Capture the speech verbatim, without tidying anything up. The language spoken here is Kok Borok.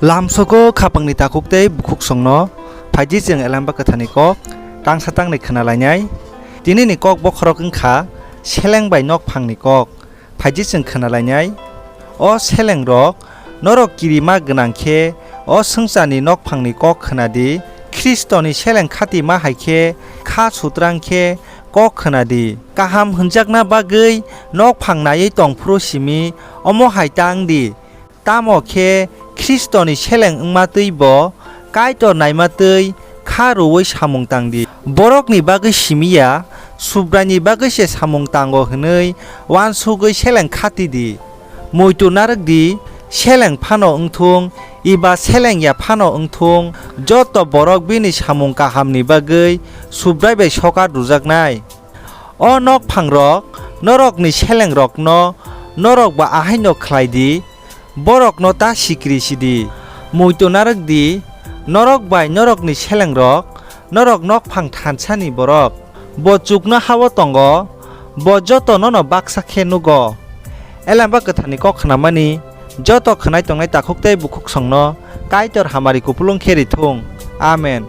Lamsogo khapangni takhuk tei bukhuksongno phaidi chwng Elamba Kwtharni kok tangsa tangnwi khwnalainai. Tinini kok bokhorok wngkha seleng bai nokphangni kok. Phaidi chwng khwnalainai. O selengrok, norok kirima gwnang khe o swngcharni nokphangni kok khwnadi, Khristoni seleng khatima hai khe kha sutrang khe kok khwnadi. Kaham hwnjakna bagwi nokphang naiwi tong phuru simi omo hai ta wng di. Tamo khe Khristoni seleng wngma twi bo Kaitor naima twi kha rwui samung tang di. Borokni bagwi simi ya, Subraini bagwi se samung tango hwnwi uansugwi seleng khati di. Muitu narwk di, seleng phano wng thung, eba seleng ya phano wng thung, joto borok bini samung kahamni bagwi Subrai bai sokat rwjaknai. O nokphangrok, norokni selengrokno norok bo ahaino khlai di, borokno ta sikiri si di. Muitu narwk di, norok bai norokni selengrok, norok nokphang thansani borok. Bo chuknoha-o tongo, bo joto nono baksa khe nugo. Elamba Kwtharni kok khnamani joto khwnai tongnai takhuk tei bukhuksongno Kaitor hamari kupulung khe ri thung. Amen.